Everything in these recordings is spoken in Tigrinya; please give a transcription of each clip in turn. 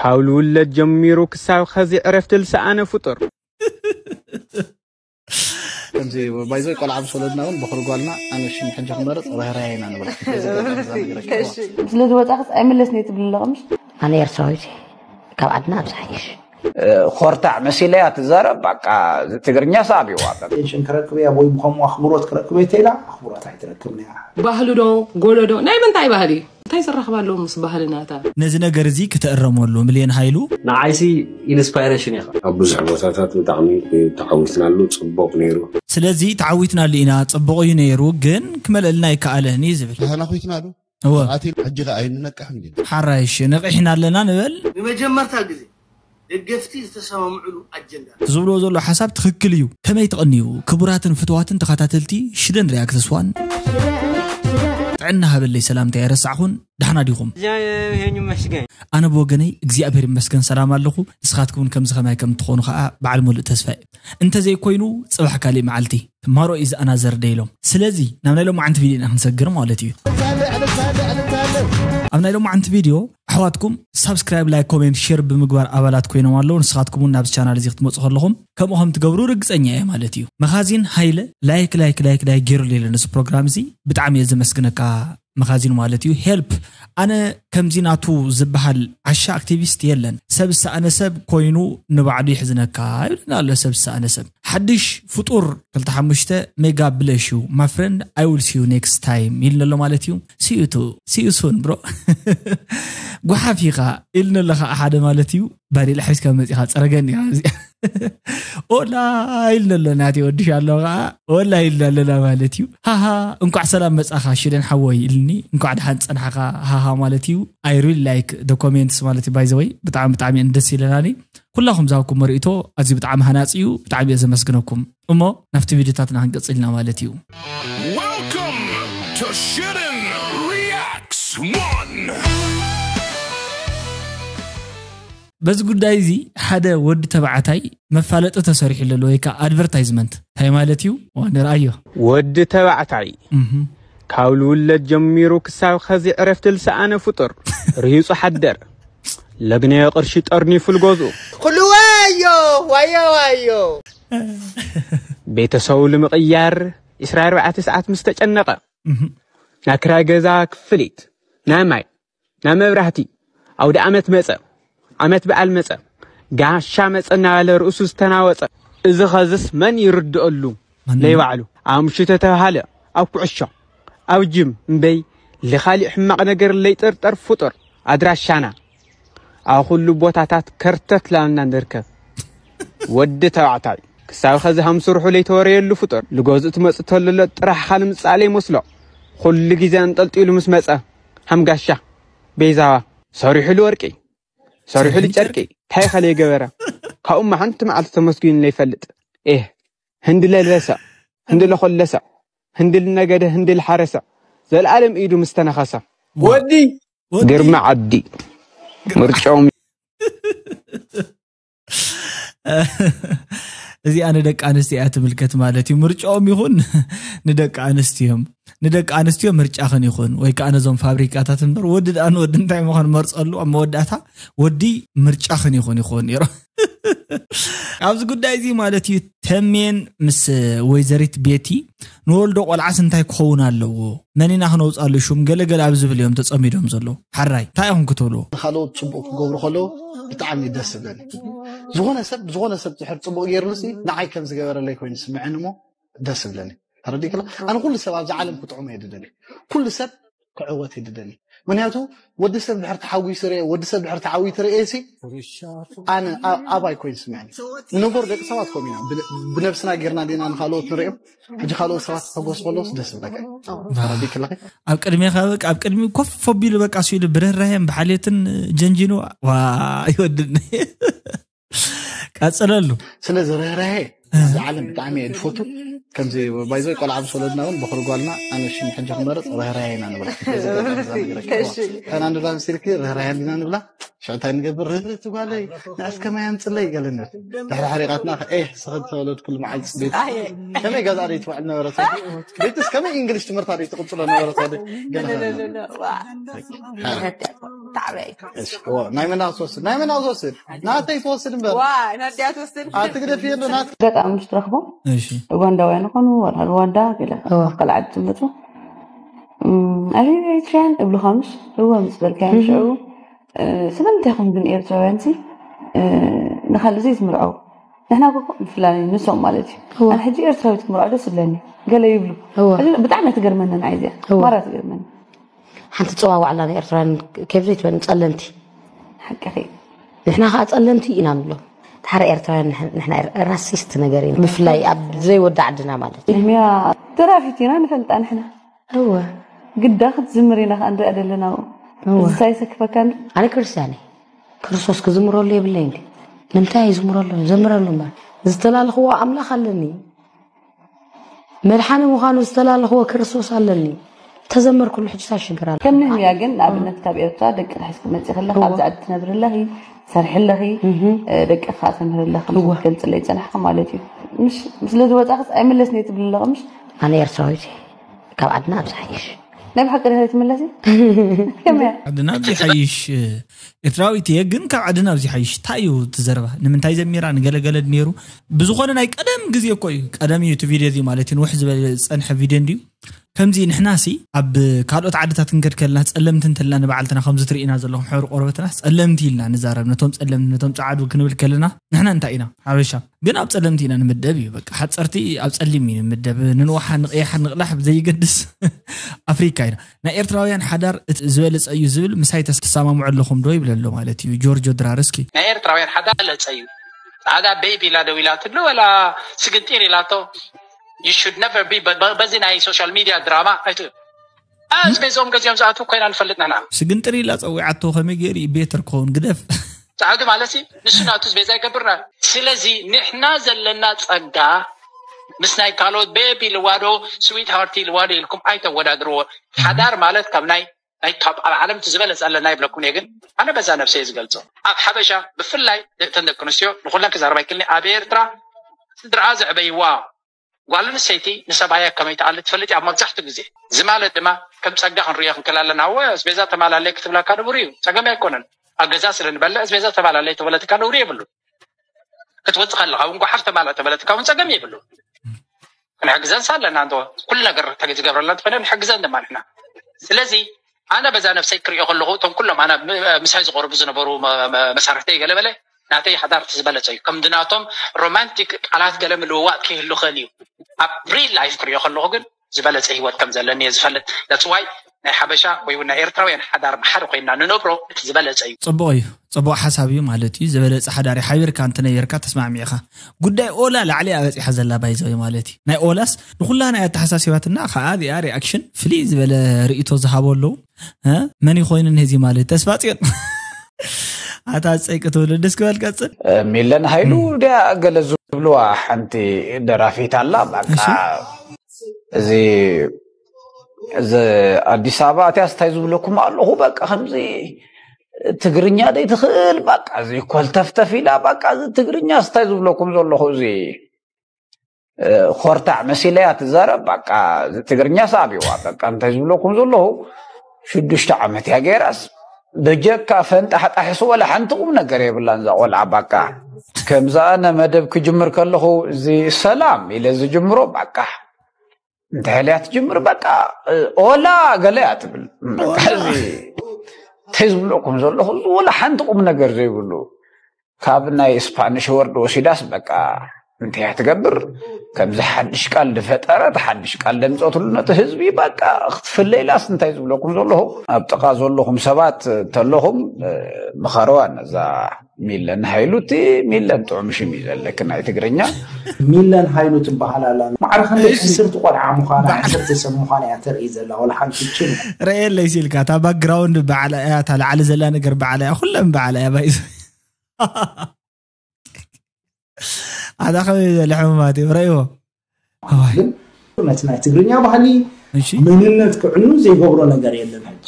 ካብ ልውለድ ጀሚሩ ክሳብ ኸዚ ዕረፍቲ ልሰኣነ ፍጡር። ከምዚ ባይዞ ቆልዓ ምስ ወለድና እውን በኹሪ ጓልና ኣነ ሽም ሕጂ ክመረፅ ርህራሄ ኢና ንብል። ስለዚ ወፃ ክስ ኣይመለስን እየ ትብል ኣለቕምሽ? ኣነ ኤርትራዊት እየ። ካብ ዓድና ኣብዛ ሓይሽ። ኮርታዕ መሲለያ ትዛረብ። በቃ ትግርኛ ሳቢዋ። ኣቴንሽን ክረክብ እያ ወይ ብኸምኡ ኣኽብሮት ክረክብ እየ ተኢላ ኣኽብሮት ኣይትረክብን እያ። ባህሊ ዶ ጎሎ ዶ ናይ ምንታይ ባህሊ እዩ? እንታይ ዘራኽብ ኣለዎ ምስ ባህልናታ? ነዚ ነገር እዚ ክተእረመሉ። ሚልዮን ሃይሉ። ንዓይሲ ኢንስፓይሬሽን ኢኻ። ኣብ ብዙሕ ቦታታት ብጣዕሚ ተዓዊትናሉ፣ ጽቡቕ ነይሩ። ስለዚ ተዓዊትናሉ ኢና፣ ጽቡቕ እዩ ነይሩ፣ ግን ክመልእልና ይከኣልን እዩ ዝብል። ተናኺትና ዶ እወ። ኣቲ ሕጂ ከኣ ኣይንነቅሕን ግን ሓራይሽ ነቒሕና ኣለና ንበል። ንመጀመርታ ግዜ ደገፍቲ ዝተሰማምዕሉ ኣጀንዳ። ዝብልዎ ዘሎ ሓሳብ ትኽክል እዩ። ከመይ ትቐንዩ ክቡራትን ፍትዋትን ተኸታተልቲ ሽደን ሪያክትስ ዋን። ጥዕና ሃበለይ ሰላምታ የረሳዕኹን። ደሓና ዲኹም? ይመስገን። ኣነ ብወገነይ እግዚኣብሔር ይመስገን ሰላም ኣለኹ። ንስኻትኩም ከምዚ ከማይ ከም ትኾኑ ከዓ በዓል ሙሉእ ተስፋ እየ። እንተዘይኮይኑ ጽባሕ ካሊእ መዓልቲ፣ tomorrow is another day ኢሎም። ስለዚ ናብ ናይ ሎማዓንቲ ቪድዮ ኢና ክንሰግር ማለት እዩ። ኣብ ናይ ሎማዓንቲ ቪድዮ ኣሕዋትኩም ሳብስክራይብ፣ ላይክ፣ ኮሜንት፣ ሼር ብምግባር ኣባላት ኮይኖም ኣለዉ። ንስኻትኩም እውን ናብዚ ቻናል እዚ ክትመፁ ከለኹም ከምኡ ከም ትገብሩ ርግፀኛ እየ ማለት እዩ። መኻዚን ሃይለ ላይክ ላይክ ላይክ ላይክ ገይሩሉ የለን እዚ ፕሮግራም እዚ። ብጣዕሚ እየ ዘመስግነካ መኻዚን ማለት እዩ። ሄልፕ ኣነ ከምዚ ናቱ ዝበሃል ዓሻ ኣክቲቪስት የለን። ሰብ ዝሰኣነ ሰብ ኮይኑ ንባዕሉ ይሕዝነካ ይብለና ኣሎ። ሰብ ዝሰኣነ ሰብ ሓድሽ ፍጡር ክልተ ሓሙሽተ ሜጋ ብለሽ እዩ። My friend, I will see you next time ኢልኒ ኣሎ ማለት እዩ። See you too, see you soon bro። ጓሓፍ ኢኻ ኢልኒ ኣሎ ከዓ ሓደ ማለት እዩ። ባዴላ ሒዝካ መፂኻ ፀረገኒ ኢኻ እዚኣ። ኦላ ኢልና ኣሎ ናቲ ወድሽ ኣሎ ከዓ ኦላ ኢልና ኣለና ማለት እዩ። ሃሃ እንኳዕ ሰላም መጻኻ ሽደን ሓወይ ኢልኒ። እንኳዕ ደሓን ጸንሓኻ ሃሃ ማለት እዩ። I really like the comments ማለት እዩ። By the way ብጣዕሚ ብጣዕሚ እየን ደስ ኢለናኒ። ኩላኹም ዝሃብኩሞ ርእይቶ ኣዝዩ ብጣዕሚ ሃናጺ እዩ። ብጣዕሚ እየ ዘመስግነኩም። እሞ ናብቲ ቪድዮታትና ክንቅጽል ኢና ማለት እዩ። Welcome to Shitten Reacts One. በዚ ጉዳይ እዚ ሓደ ወዲ ተባዕታይ መፋለጢ ተሰሪሑ ኣሎ ወይ ከዓ ኣድቨርታይዝመንት እንታይ ማለት እዩ? ንርኣዮ። ወዲ ተባዕታይ ካብ ልውለድ ጀሚሩ ክሳብ ኸዚ ዕረፍቲ ልሰኣነ ፍጡር ርሂጹ ሓደር። ለግነዮ ቅርሺ ጠርኒፉ ልገዝኡ። ኩሉ ዋዮ ዋዮ ዋዮ። ቤተሰቡ ልምቕያር ዕስራ ኣርባዕተ ሰዓት ምስ ተጨነቐ ናይ ክራይ ገዛ ክፍሊት፣ ናይ ማይ፣ ናይ መብራህቲ፣ ኣውደ ኣመት መጸ፣ ዓመት በዓል መጸ፣ ጋሻ መጸ እናበለ ርእሱ ዝተናወጸ። እዚ ኸዝስ መን ይርድአሉ? ለይባዕሉ ኣብ ምሽት ተተባሃለ ኣብ ኩዕሾ ኣብ ጅም እምበይ ልኻሊእ ሕማቕ ነገር ለይጥርጠር ፍጡር ኣድራሻና ኣብ ኩሉ ቦታታት ከርተት ላልና ንርከብ። ወዲ ተባዕታይ ክሳብ ኸዚ ሃም ስርሑ ለይተወረየሉ ፍጡር ልገዝኡ ትመጽእ ተሎ ጥራሕኻ ንምጻእ ለይመስሎ ኩሉ ግዜ ኣንጠልጢሉ ምስ መጸ ሃም ጋሻ ቤዛዋ ሰሪሑ ልወርቂ ሰሪሑ ልጨርቂ እንታይ ኸ ለይገበረ ካብኡማ ሓንቲ መዓልቲ ተመስጊኑ ለይፈልጥ ኤህ ህንዲ ለልበሰ ህንዲ ለኾለሰ ህንዲ ልነገደ ህንዲ ልሓረሰ ዘልኣለም ኢዱ ምስ ተነኸሰ ወዲ ግርማ ዓዲ ምርጫኦም እዚኣ ንደቂ ኣንስትዮ እያ ትምልከት ማለት እዩ። ምርጫኦም ይኹን ንደቂ ኣንስትዮም ንደቂ ኣንስትዮ ምርጫኽን ይኹን ወይ ከዓ ነዞም ፋብሪካታት እምበር ወዲ ደኣ ንወዲ እንታይ ምዃን መርፀሉ ኣብ መወዳእታ ወዲ ምርጫኽን ይኹን ይኸውን ነይሩ። ኣብዚ ጉዳይ እዚ ማለት እዩ ተሜን ምስ ወይዘሪት ቤቲ ንወልዶ ቆልዓስ እንታይ ክኸውን ኣለዎ? መን ኢና ክነውፅኣሉ ሹም ገለገለ ኣብ ዝብል እዮም ተፀሚዶም ዘለዉ። ሓራይ እንታይ ኢኹም ክትብልዎ? ካልኦት ፅቡቅ ክገብሩ ከለዉ ብጣዕሚ ደስ ዝብለኒ ዝኾነ ሰብ ዝኾነ ሰብ ድሕር ፅቡቅ ገይርሉሲ ንዓይ ከም ዝገበረለይ ኮይኑ ስምዐኒ እሞ ደስ ዝብለኒ ተረዲክላ ኣነ ኩሉ ሰብ ኣብዚ ዓለም ክጥዕሞ እየ ድደሊ ኩሉ ሰብ ክዕወት እየ ድደሊ ምክንያቱ ወዲ ሰብ ድሕር ተሓጒሱ ርአ ወዲ ሰብ ድሕር ተዓዊቱ ርአ ሲ ኣነ ኣባይ ኮይኑ ስምዐኒ ንነገሩ ደቂ ሰባት ከም ኢና ብነብስና ጌርና ዲና ንካልኦት ንርእዮም ሕጂ ካልኦት ሰባት ክሕጎስ ከለውስ ደስ ዝብለካ ተረዲክላ ኣብ ቅድሜኻ በቃ ኣብ ቅድሚ ኮፍ ኣቢሉ በቃ ስኢሉ ብርህራሄን ብሓልዮትን ጀንጂኑ ዋ ይወድኒ ቀፅለሉ ስለዚ ርህራሄ ኣብዚ ዓለም ብጣዕሚ እየ ዝፈቱ ከምዚ ባይዞ ቆልዓ ምስ ወለድና እውን በክሪ ጓልና ኣነ ሽም ሕጂ ክመረፅ ርህራሄ ኢና ንብላ ከና ንብላ መሲልኪ ርህራሄ እንዲና ንብላ ሽዕታይ ንገብር ርህርህቲ ጓለይ ንኣስ ከማይ ኣምፅለይ ገለነት ድሕሪ ሕሪቃትና ኤ ስኽን ተወለድ ኩሉ መዓልቲ ቤት ከመይ ገዛ ደይ ትውዕል ነበረት ቤትስ ከመይ እንግሊሽ ትምህርታ ደይ ትቅፅሎ ነበረት ገለ ብጣዕሚ እሺ፣ ዋ፣ ናይ መን ክትወስድ ናይ መን ክትወስድ ናተይ ትወስድ እምበር ዋ ናዲያ ትወስድ ኣትግደፍ የለ ናት ኣጋጣሚ ምስ ትረኽቦም እሺ ሩዋንዳውያን ይኾኑ ወላ ሩዋንዳ ገለ እዋ። ካልዓት ዝመፁ ኣሪትሪያን እብሉኻ ምስ እወ ምስ በልካዮም ሽዑ ስለምንታይ ኹም ግን ኤርትራውያን ሲ ንካልእ ዘይትምርዐው ንሕና ኮ ብፍላይ ንሶም ማለት እዩ እወ። ኣነ ሕጂ ኤርትራዊት ክምርዖ ደስ ይብለኒ ገለ ይብሉ እወ። ሕጂ ብጣዕሚ እያ ትገርመኒ ንዓይ እዚኣ እወ። ማራ ትገርመኒ ሓንቲ ፅዋ ዋዕላ ናይ ኤርትራውያን ኬፍ ዘይትበኒ ጸለምቲ ሓቅኺ ንሕና ከዓ ጸለምቲ ኢና ንብሎም ተሓረ ኤርትራውያን ንሕ- ንሕና ኤር- ራሲስት ነገር ኢና ብፍላይ ኣብ ዘይወዲ ዓድና ማለት እዩ ቅድሚያ ደራፊት ኢና ንፈልጣ ንሕና እወ ግዳ ክትዝምር ኢና ከዓ ንሪኣ ዘለና እወ እንታይ ይሰክፈካ እንዶ ኣነ ክርስቲያን እየ ክርስቶስ ክዝምረሉ የብለይ እንዲ ንምንታይ ይዝምረሉ ዘምረሉ እምበር ዝተላለኽዎ ኣምላኽ ኣለኒ መድሓኒ ምዃኑ ዝተላለኽዎ ክርስቶስ ኣለኒ ተዘመርኩሉ ሕጂ እንታይ ሽግር ኣሎ ከም ንህምያ ግን ንኣብነት ካብ ኤርትራ ደቂ ሒዝኪ መፂ ከለኺ እወ። ኣብዚ ዓዲ ትነብሪ ኣለኺ ትሰርሒ ኣለኺ እህ ደቅኻ ተምህሪ ኣለኺ እወ። ትገልፅለይ ፀናሕኪ ማለት እዩ ምሽ ስለ ዝወፃኺስ ኣይምለስን እየ ትብሊ ኣለኺ ምሽ ኣነ ኤርትራዊት እየ ካብ ዓድና ኣብዚ ሓይሽ ናይ ብሓቂ ዲኺ ትምለሲ ከመይ ዓድና ኣብዚ ሓይሽ ኤርትራዊት እየ ግን ካብ ዓድና ኣብዚ ሓይሽ እንታይ እዩ እቲ ዘረባ ንምንታይ ዘሚራ ንገለገለ ነይሩ ብዝኾነ ናይ ቀደም ግዜ እኮ እዩ ቀደም እዩ እቲ ቪድዮ እዚ ማለት እዩ ንውሕ ዝበለ ዝፀንሐ ቪድዮ እንድዩ ከምዚ ንሕና ሲ ኣብ ካልኦት ዓድታት ክንከድ ከለና ፀለምቲ እንተልና ንባዕልትና ከምዚ ትርእና ዘለኹም ሕብሪ ቆርበትና ፀለምቲ ኢልና ንዛረብ ነቶም ፀለምቲ ነቶም ፀዓዱ ክንብል ከለና ንሕና እንታይ ኢና ሓበሻ ግን ኣብ ፀለምቲ ኢና ንምደብ እዩ በቃ ሓፀርቲ ኣብ ፀሊም እዩ ንምደብ ንንዋሓ ንቀያሓ ንቕላሕ ብዘይገድስ ኣፍሪካ ኢና ናይ ኤርትራውያን ሓዳር እቲ ዝበለፀ እዩ ዝብል ምሳይ ተሰማምዑ ኣለኹም ዶ ይብል ኣሎ ማለት እዩ ጆርጆ ድራር እስኪ ናይ ኤርትራውያን ሓዳር ዝበለፀ እዩ ፃዕዳ ቤቢ ኢላ ደው ኢላ ትብሎ ወላ ስግንጢር ኢላቶ you should never be በዚ ናይ social media drama ኣይት ኣስቤዞም ገዚኦም ዝኣትዉ ኮይና ንፈልጥ ንሕና ስግንጥር ኢላ ፀዊዓቶ ከመይ ገይሩ እዩ ቤተር ክኸውን ግደፍ ፃዕዱ ማለት ንሱ ናቱ ስቤዛ ይገብርና ስለዚ ንሕና ዘለና ፀጋ ምስ ናይ ካልኦት ቤቢ ልዋዶ ስዊት ሃርቲ ልዋዶ ኢልኩም ኣይተወዳድርዎ ሓዳር ማለት ካብ ናይ ናይ ካብ ኣብ ዓለም እቲ ዝበለፀ ኣለና ይብለኩም እየ ግን ኣነ በዛ ነብሰ እየ ዝገልፆ ኣብ ሓበሻ ብፍላይ እተን ደቂ ኣንስትዮ ንኩለን ክዛረባ ይክልኒ ኣብ ኤርትራ ስድራኣ ዘዕበይዋ ጓል ኣንስተይቲ ንሰብኣያ ከመይ ትኣሊ ትፈልጥ ኣብ መብዛሕትኡ ግዜ እዚ ማለት ድማ ከም ፀጋ ክንሪኦ ክንክእል ኣለና ወ ኣስቤዛ ተማላለየ ክትብለካ ንቡር እዩ ፀገም ኣይኮነን ኣብ ገዛ ስለ ንበልዕ ኣስቤዛ ተማላለየ ተበለትካ ነውሪ የብሉ ክትወፅእ ከለካ እውን ጓሓፍ ተማልእ ተበለትካ እውን ፀገም የብሉ ክንሕግዘን ሳ ኣለና እንዶ ኩሉ ነገር ተገ- ዝገብረልና እንተኮይነ ንሕግዘን ድማ ንሕና ስለዚ ኣነ በዛ ነብሰይ ክሪኦ ከለኹ እቶም ኩሎም ኣነ ም- ምሳይ ዝቆርቡ ዝነበሩ መ- መ- መሳርሕተይ ገለ በለ ናተይ ሓዳር እቲ ዝበለፀ እዩ ከም ድናቶም ሮማንቲክ ቃላት ገለ ምልውዋጥ ክህሉ ክእል እዩ ኣብ ሪል ላይፍ ክሪኦ ከለኹ ግን ዝበለፀ ህይወት ከም ዘለኒ እየ ዝፈልጥ that's why ናይ ሓበሻ ወይ እውን ናይ ኤርትራውያን ሓዳር ብሓደ ኮይና ንነብሮ እቲ ዝበለፀ እዩ ፅቡቕ እዩ ፅቡቕ ሓሳብ እዩ ማለት እዩ ዝበለፀ ሓዳሪ ሓቢርካ እንትነየርካ ተስማዕሚዕኻ ጉዳይ ኦላ ላዕሊ ኣበፂሓ ዘላ ባይዘዊ ማለት እዩ ናይ ኦላስ ንኩላና እያ ኣተሓሳሲባትና ከዓ ዚኣ ሪኣክሽን ፍልይ ዝበለ ርእቶ ዝሃቦ ኣለዉ እ? መን ይኮይኑ ነዚ ማለት ተስፋ ፅዮን ኣታ ፀይቂ ትብሉ ደስ ክበል ቀፅል ሚለን ሃይሉ ድያ ገለ ዝብልዋ ሓንቲ ደራፊት ኣላ በቃ እሺ። እዚ እዚ ኣዲስ ኣበባ ኣትያስ እንታይ ዝብለኩም ኣለኹ በቃ ከምዚ ትግርኛ ደይ ትኽእል በቃ እዚ ኮልተፍተፍ ኢላ በቃ እዚ ትግርኛ ስታይ ዝብለኩም ዘለኹ እዚ እ፣ ኮርታዕ መሲለያ ትዛረብ በቃ እዚ ትግርኛ ሳቢዋ በቃ እንታይ ዝብለኩም ዘለኹ ሽዱሽተ ዓመት እያ ገይራስ በጀካ ፈንጣሕ ጣሕሱ ወላ ሓንቲ ቁም ነገር የብላን እዛ ቆልዓ ባቃ ከምዛ ኣነ መደብ ክጅምር ከለኹ እዚ ሰላም ኢለ ዝጅምሮ ባቃ እንታይ ኢለያ ትጅምር በቃ ኦላ ገለ እያ ትብል በቃ እዚ እንታይ ዝብለኩም ዘለኹ እዚ ወላ ሓንቲ ቁም ነገር ዘይብሉ ካብ ናይ ስፓኒሽ ወርድ ወሲዳስ በቃ እንታይ እያ ትገብር ከምዚ ሓድሽ ቃል ዝፈጠረት ሓድሽ ቃል ደምፀትሉ ነቲ ህዝቢ በቃ ክትፍለይላስ እንታይ ዝብለኩም ዘለኹ ኣብ ጥቓ ዘለኹም ሰባት ተለኹም ምኸረዋ ነዛ ሚለን ሃይሉ እቲ ሚለን ጥዑም ሽም እዩ ዘለክ ናይ ትግርኛ ሚለን ሃይሉ ትበሃል ኣላ ማዕረ ክንደይ ሕስርቲ ቆልዓ ምዃና ሕስርቲ ሰብ ምዃና እያ ተርኢ ዘላ ወላ ሓንቲ ችል ረኤለይ ሲልካ እታ ባክግራውንድ በዓል እያ እታ ላዕሊ ዘላ ነገር በዓል እያ ኩለን በዓል እያ ባይዘ ኣታ ከመይ ዝበለ ሕሙማት እዮም ረእይዎ ግን ነቲ ናይ ትግርኛ ባህሊ እሺ መንነት ክዕኑ ዘይገብሮ ነገር የለን ሕጂ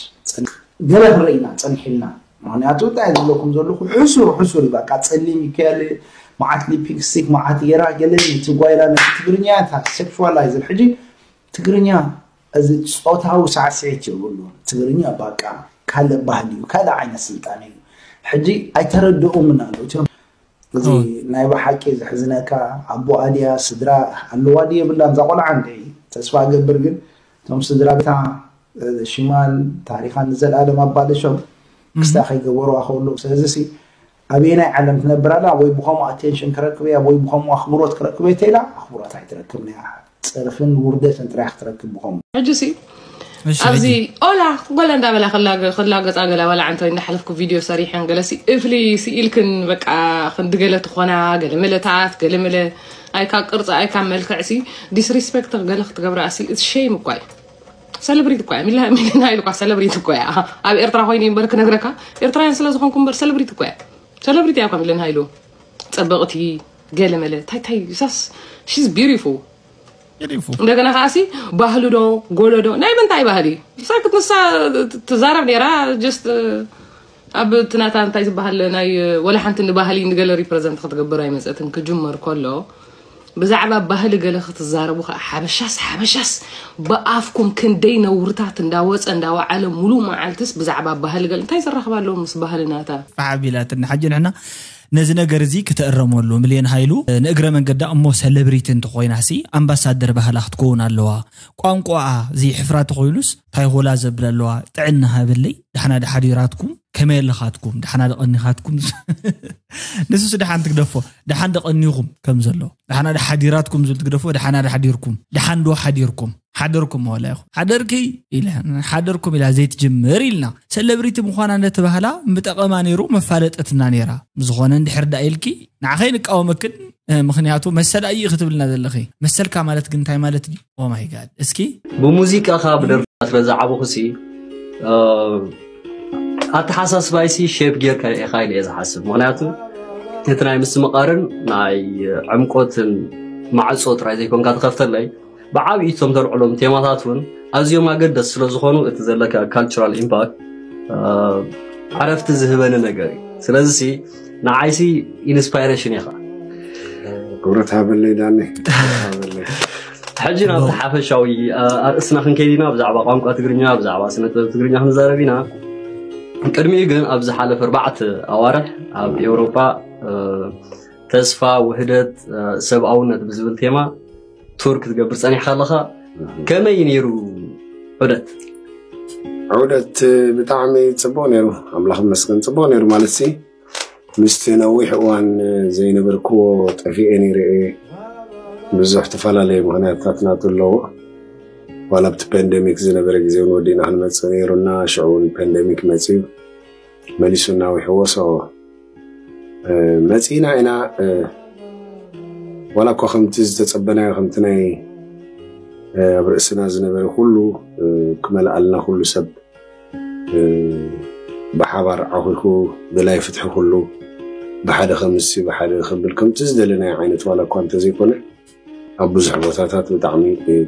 ገለ ክንርኢ ኢና ፀኒሕልና ምክንያቱ እንታይ ዝብለኩም ዘለኹ ሕሱር ሕሱር እዩ በቃ ፀሊም ይከል መዓት ሊፒስቲክ መዓት ጌራ ገለ እቲ ጓይላ ነቲ ትግርኛ እታ ሴክሹዋላይዝድ ሕጂ ትግርኛ እዚ ፆታዊ ሳዕስዒት የብሉ ትግርኛ ባቃ ካልእ ባህሊ እዩ፣ ካልእ ዓይነት ስልጣነ እዩ። ሕጂ ኣይተረድኦምን ኣለዉ እቲኦም። እዚ ናይ ብሓቂ ዘሕዝነካ፣ ኣቦኣ ድያ ስድራ ኣለዋ ድየ የብላን እዛ ቆልዓ እንደ ተስፋ እገብር። ግን እቶም ስድራ ቤታ ሽማን ታሪኻን ንዘለኣለም ኣባለሾም ክስታ ከይገበሩዋ ከብሉ። ስለዚ ሲ ኣበየናይ ዓለም ትነብር ኣላ? ወይ ብኸምኡ ኣቴንሽን ክረክብ እያ ወይ ብኸምኡ ኣኽብሮት ክረክብ እየ ተኢላ ኣኽብሮት ኣይትረክብን እያ። ፀርፍን ውርደትን ጥራሕ ክትረክብ ብኸምኡ። ሕጂ ሲ ኣብዚ ኦላ ጎላ እንዳበላ ክላገፃ ገላ ዋላ ዓንተ እንዳሓለፍኩ ቪድዮ ሰሪሐን ገለ ሲ እፍሊ ስኢልክን በቃ ክንዲ ገለ ትኾና ገለ መለታት ገለ መለ ኣይካ ቅርፂ ኣይካ መልክዕ ሲ ዲስሪስፔክት ገለ ክትገብራ ሲ ሸይም እኳ እዩ። ሰለብሪት እኳ እያ ሚልና ኢሉ እኳ ሰለብሪት እኳ እያ። ኣብ ኤርትራ ኮይኑ እምበር ክነግረካ ኤርትራውያን ስለ ዝኾንኩ እምበር ሰለብሪት እኳ እያ። ሰለብሪት እያ እኳ ሚለን ሃይሉ ፀበቕቲ ገለ መለ ታይ ታይ ሳስ she's beautiful። እንደገና ከዓሲ ባህሉ ዶ ጎሎ ዶ ናይ ምንታይ ባህሊ ሳክት ንሳ ትዛረብ ነራ just ኣብ ትናታ እንታይ ዝበሃል ናይ ወላ ሓንቲ ንባህሊ ንገለ ሪፕረዘንት ክትገብር ኣይመፀትን ክጅመር ከሎ ብዛዕባ ባህሊ ገለ ክትዛረቡ ከዓ ሓበሻስ ሓበሻስ ብኣፍኩም ክንደይ ነውርታት እንዳወፀ እንዳወዓለ ሙሉ መዓልትስ ብዛዕባ ባህሊ ገለ እንታይ ዘራኽባ ኣለዎ ምስ ባህሊ ናታ ዓቢላትና ሕጂ ንሕና ነዚ ነገር እዚ ክትእረመሉ ሚልዮን ሃይሉ ንእግረ መንገዳ እሞ ሰለብሪቲ እንተኮይና ሲ ኣምባሳደር ባህላ ክትከውን ኣለዋ። ቋንቋኣ እዚ ሕፍራ ተኮይኑስ እንታይ ሆላ ዘብል ኣለዋ። ጥዕና ሃበለይ ዳሕና ድሓዲራትኩም ከመይ ኣለኻትኩም ዳሕና ደቐኒኻትኩም ንሱስ ደሓን ትግደፎ ደሓን ደቐኒኹም ከም ዘሎ ደሓና ድሓዲራትኩም ዝብል ትግደፎ ደሓና ድሓዲርኩም ደሓን ዶ ሓዲርኩም ሓደርኩም ወላ ኢኹም ሓደርኪ ኢለ ሓደርኩም ኢላ ዘይትጅምር ኢልና ሰለብሪቲ ምዃና እንደተባህላ ምጠቐማ ነይሩ መፋለጠትና ነይራ ብዝኾነ እንድሕር ዳ ኢልኪ ንዓኸይ ንቃወመክን ምክንያቱ መሰል ኣይ ክትብልና ዘለኺ መሰልካ ማለት ግን እንታይ ማለት እዩ ኦማይ ጋድ እስኪ ብሙዚቃኻ ብደርፍታት ስለ ዝዓበኹ ሲ ኣተሓሳስባይ ሲ ሼፕ ጌርካ ኢኻ ኢለ እየ ዝሓስብ ምክንያቱ እቲ ናይ ምስምቓርን ናይ ዕምቆትን ማዕፆ ጥራይ ዘይኮንካ ትኸፍተለይ ብዓብዪ እቶም ተልዕሎም ቴማታት እውን ኣዝዮም ኣገደስ ስለ ዝኾኑ እቲ ዘለካ ካልቸራል ኢምፓክት ዕረፍቲ ዝህበኒ ነገር እዩ ስለዚ ንዓይሲ ኢንስፓይሬሽን ኢኻ ክብረት ሃበለይ ዳኒ ሕጂ ናብ ሓፈሻዊ ኣርእስና ክንከይድ ኢና ብዛዕባ ቋንቋ ትግርኛ ብዛዕባ ስነጥበብ ትግርኛ ክንዛረብ ኢና ቅድሚኡ ግን ኣብ ዝሓለፈ ኣርባዕተ ኣዋርሕ ኣብ ኤውሮጳ ተስፋ ውህደት ሰብኣውነት ብዝብል ቴማ ቱር ክትገብር ጸኒሕካ ኣለኻ ከመይ ነይሩ ዑደት ዑደት ብጣዕሚ ጽቡቅ ነይሩ ኣምላኽ መስገን ጽቡቅ ነይሩ ማለት ሲ ምስቲ ነዊሕ እዋን ዘይነበርክዎ ጠፊኤ ነይረ እየ ብዙሕ ተፈላለየ ምክንያትታት ናቱ ኣለዎ ዋላ ኣብቲ ፓንደሚክ ዝነበረ ግዜ እውን ወዲእና ክንመፅእ ነይሩና ሽዑ እውን ፓንደሚክ መፅዩ መሊሱ እናዊሕዎ so መፂእና ኢና ዋላ እኳ ከምቲ ዝተፀበናዮ ከምቲ ናይ ኣብ ርእስና ዝነበረ ኩሉ ክመልኣልና ኩሉ ሰብ ብሓባር ዓኺኹ ደላይ ፍትሒ ኩሉ ብሓደ ከምሲ ብሓደ ክብል ከምቲ ዝደለናዮ ዓይነት ዋላ እኳ እንተዘይኮነ ኣብ ብዙሕ ቦታታት ብጣዕሚ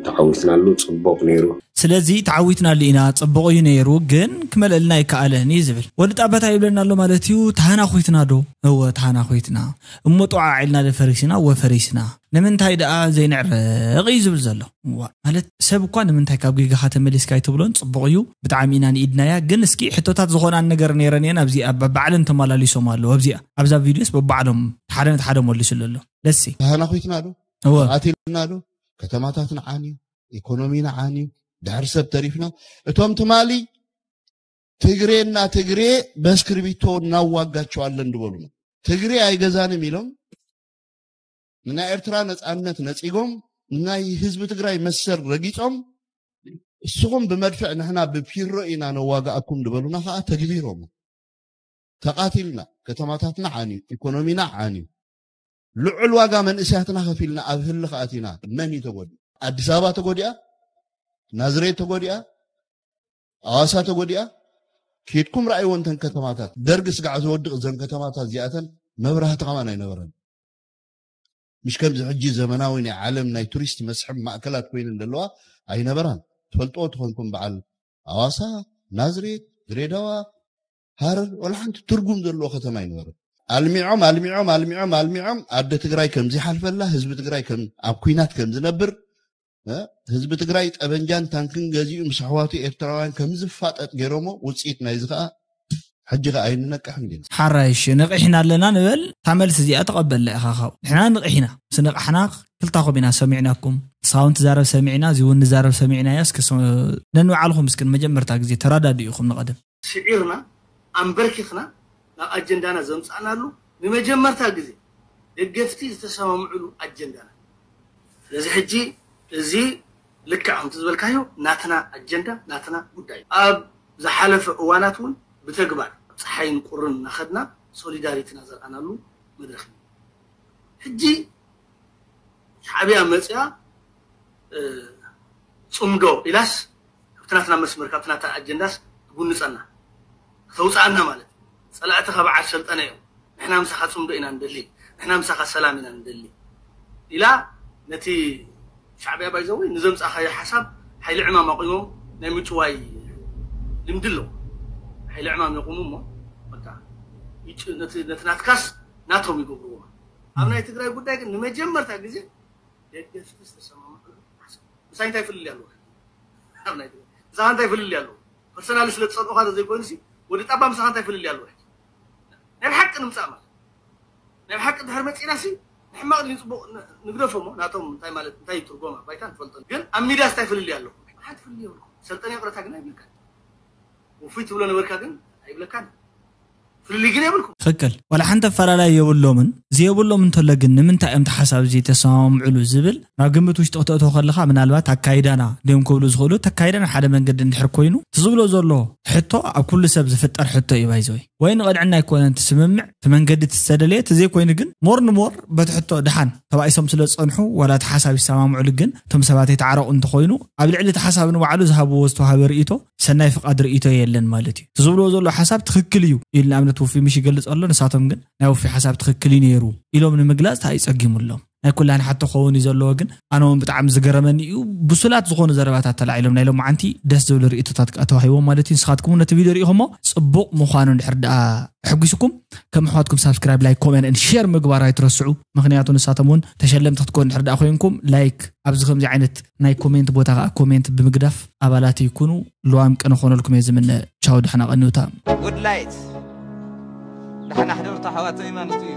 ተዓዊትናሉ ፅቡቕ ነይሩ። ስለዚ ተዓዊትናሉ ኢና፣ ፅቡቕ እዩ ነይሩ፣ ግን ክመልአልና ኣይከኣለን እዩ ዝብል። ወዲ ጣባታ ይብለና ኣሎ ማለት እዩ። ተሃናኹትና ዶ? እወ ተሃናኹትና። እሞ ጥዋዕ ኢልና ዶ ፈሪስና? እወ ፈሪስና። ንምንታይ ደኣ ዘይንዕረቕ እዩ ዝብል ዘሎ። እዋ፣ ማለት ሰብ እኳ ንምንታይ ካብ ጌጋኻ ተመሊስካ ኣይትብሎን፣ ፅቡቕ እዩ፣ ብጣዕሚ ኢና ንኢድናያ። ግን እስኪ ሕቶታት ዝኾናን ነገር ነይረን እየን፣ ኣብዚ ኣብ ባዕለን ተመላሊሶም ኣለዉ። ኣብዚኣ ኣብዛ ቪድዮስ በባዕሎም ሓደ ነቲ ሓደ መሊሱሉ ኣሎ። ለሲ ተሃናኹትና ዶ? እወ። ተቓቲልና ዶ? ከተማታትና ዓንዩ፣ ኢኮኖሚና ዓንዩ፣ ድሕሪ ሰብ ተሪፍና። እቶም ትማሊ ትግሬና ትግሬ በስክርቢቶ እናዋጋቸዋለን ዝበሉና ትግሬ ኣይገዛንም ኢሎም ንናይ ኤርትራ ነፃነት ነፂጎም ንናይ ህዝቢ ትግራይ መሰል ረጊፆም እስኹም ብመድፍዕ ንሕና ብፒሮ ኢና ነዋጋኣኩም ዝበሉና ከዓ ተግቢሮም ተቓቲልና ከተማታትና ዓንዩ ኢኮኖሚና ዓንዩ ልዑል ዋጋ መንእሰያትና ከፊልና ኣብ ህልኽ ኣቲና መን እዩ ተጎዲኡ ኣዲስ ኣበባ ተጎዲኣ ናዝሬት ተጎዲኣ ኣዋሳ ተጎዲኣ ኬድኩም ረኣይዎ እንተን ከተማታት ደርግ ስጋዕ ዝወድቕ እዘን ከተማታት እዚኣተን መብራህቲ ከማን ኣይነበረን ምሽ ከምዚ ሕጂ ዘመናዊ ናይ ዓለም ናይ ቱሪስት መስሕብ ማእከላት ኮይነን ዘለዋ ኣይነበራን ትፈልጥዎ ትኾንኩም በዓል ኣዋሳ ናዝሬት ድሬዳዋ ሃረር ወላ ሓንቲ ትርጉም ዘለዎ ከተማ ኣይነበረን ኣልሚዖም ኣልሚዖም ኣልሚዖም ኣልሚዖም ኣደ ትግራይ ከም ዘይሓልፈላ ህዝቢ ትግራይ ከም ኣብ ኩናት ከም ዝነብር ህዝቢ ትግራይ ጠበንጃን ታንክን ገዚኡ ምስ ኣሕዋቱ ኤርትራውያን ከም ዝፋጠጥ ገይሮሞ። ውፅኢት ናይዚ ከዓ ሕጂ ከዓ ኣይንነቅሕን ዲና። ሓራይሽ ነቂሕና ኣለና ንበል። እታ መልሲ እዚኣ ተቐበልና ኢኻ። ካብ ንሕና ንቕሕ ኢና። ምስ ነቕሕና ክልታኹም ኢና ሰሚዕናኩም። ንስኻ እውን ትዛረብ ሰሚዕና፣ እዚ እውን ንዛረብ ሰሚዕናዮ። እስኪ ነንባዕልኹም እስኪ ንመጀመርታ ግዜ ተረዳድኡ ኢኹም ንቐደም። ስዒርና ኣንበርኪኽና ናብ ኣጀንዳና ዘምፃእናሉ ንመጀመርታ ግዜ ደገፍቲ ዝተሰማምዕሉ ኣጀንዳና። ስለዚ ሕጂ እዚ ልክዕ ከምቲ ዝበልካዮ ናትና ኣጀንዳ ናትና ጉዳይ እዩ። ኣብ ዝሓለፈ እዋናት እውን ብተግባር ኣብ ፀሓይን ቁርን እናኸድና ሶሊዳሪቲና ዘርኣናሉ መድረክ እዩ። ሕጂ ሻዕብያ መፅያ ፅምዶ ኢላስ ካብቲ ናትና መስመር ካብቲ ናታ ኣጀንዳስ ትጉንፀና ከተውፅኣና ማለት እዩ። ፀላእትኻ በዓል ሰልጠነ እዮም። ንሕና ምሳኻ ፅምዶ ኢና ንደሊ፣ ንሕና ምሳኻ ሰላም ኢና ንደሊ ኢላ ነቲ ሻዕብያ ባይዘወይ ንዘምፃእኻዮ ሓሳብ ሓይሊ ዕማም ኣቑሞም ናይ ምጭዋይ ልምዲ ኣለዎ። ሓይሊ ዕማም የቑሙ እሞ በቃ ነቲ ናትካስ ናቶም ይገብርዎ። ኣብ ናይ ትግራይ ጉዳይ ግን ንመጀመርታ ግዜ ደገፍቲ ዝተሰማምዑ ሓሳብ ምሳይ እንታይ ፍልልይ ኣለዎ? ኣብ ናይ ትግራይ ምሳኻ እንታይ ፍልልይ ኣለዎ? ፐርሰናሊ ስለ ዝፀልኦኻ ተዘይኮይኑ ሲ ወዲ ጣባ ምሳኻ እንታይ ፍልልይ ኣለዎ? ናይ ብሓቂ ንምፃእ ማለት ናይ ብሓቂ ድሕር መፂና ሲ ንሕማቕ ድዩ ፅቡቕ ንግደፎ እሞ ናቶም እንታይ ማለት እንታይ ትርጎም ኣባይታ ንፈልጦ። ግን ኣብ ሚድያ እንታይ ፍልልይ ኣለዎ? ሓንቲ ፍልልይ የብልኩም። ሰልጠነ ይቕረታ ግን ኣይብለካን። ውፉይ ትብሎ ነበርካ ግን ኣይብለካን። ፍልልይ ግን የብልኩም። ትኽክል። ዋላ ሓንቲ ኣፈላላይ የብሎምን። ዘየብሎም እንተሎ ግን ንምንታይ እዮም እቲ ሓሳብ እዚ ተሰማምዕሉ ዝብል ናብ ግምት ውሽጢ ክተእትዎ ከለኻ ምናልባት ኣካይዳና ድዮም ክብሉ ዝኽእሉ። እቲ ኣካይዳና ሓደ መንገዲ እንድሕር ኮይኑ እቲ ዝብሎ ዘሎ ሕቶ ኣብ ኩሉ ሰብ ዝፍጠር ሕቶ እዩ ባይዘወይ። ወይ ንቐድዕና ኣይኮነን እቲ ስምምዕ እቲ መንገዲ እቲ ዝተደለየ እቲ ዘይኮይኑ ግን ሞር ንሞር በቲ ሕቶ ድሓን ተባኢሶም ስለ ዝፀንሑ ዋላ እቲ ሓሳብ ይሰማምዕሉ ግን እቶም ሰባት የተዓረቑ እንተኾይኑ ኣብ ልዕሊ እቲ ሓሳብ ንባዕሉ ዝሃብዎ ዝተዋሃበ ርእይቶ ሰናይ ፍቓድ ርእይቶ የለን ማለት እዩ። እቲ ዝብልዎ ዘሎ ሓሳብ ትኽክል እዩ ኢሉ ንኣብነት ውፊ ምሽ ይገልፅ ኣሎ። ንሳቶም ግን ናይ ውፊ ሓሳብ ትኽክል እዩ ነይሩ ኢሎም ንምግላፅ እንታይ እዩ ፀጊሙሎም? ናይ ኩላን ሓቶ ክኸውን እዩ ዘለዎ። ግን ኣነ እውን ብጣዕሚ ዝገረመኒ እዩ ብሱላት ዝኾኑ ዘረባታት ተላዒሎም ናይ ሎማዓንቲ ደስ ዝብል ርእይቶታት ከዓ ተዋሂቦም ማለት እዩ። ንስኻትኩም ነቲ ቪድዮ ርኢኹሞ ፅቡቕ ምዃኑ እንድሕር ደኣ ሕጒስኩም ከም ኣሕዋትኩም ሳብስክራይብ ላይክ ኮሜንት ን ሼር ምግባር ኣይትረስዑ። ምክንያቱ ንሳቶም እውን ተሸለምቲ ክትኮኑ እንድሕር ደኣ ኮይንኩም ላይክ ኣብዚ ከምዚ ዓይነት ናይ ኮሜንት ቦታ ከዓ ኮሜንት ብምግዳፍ ኣባላት ይኩኑ። ልዋም ቅነ ኮነልኩም እየ ዝምነ። ቻው ደሕና ቀንውታ። ጉድ ላይት ደሕና ሕደርቱ ኣሕዋተይ ማለት እዩ።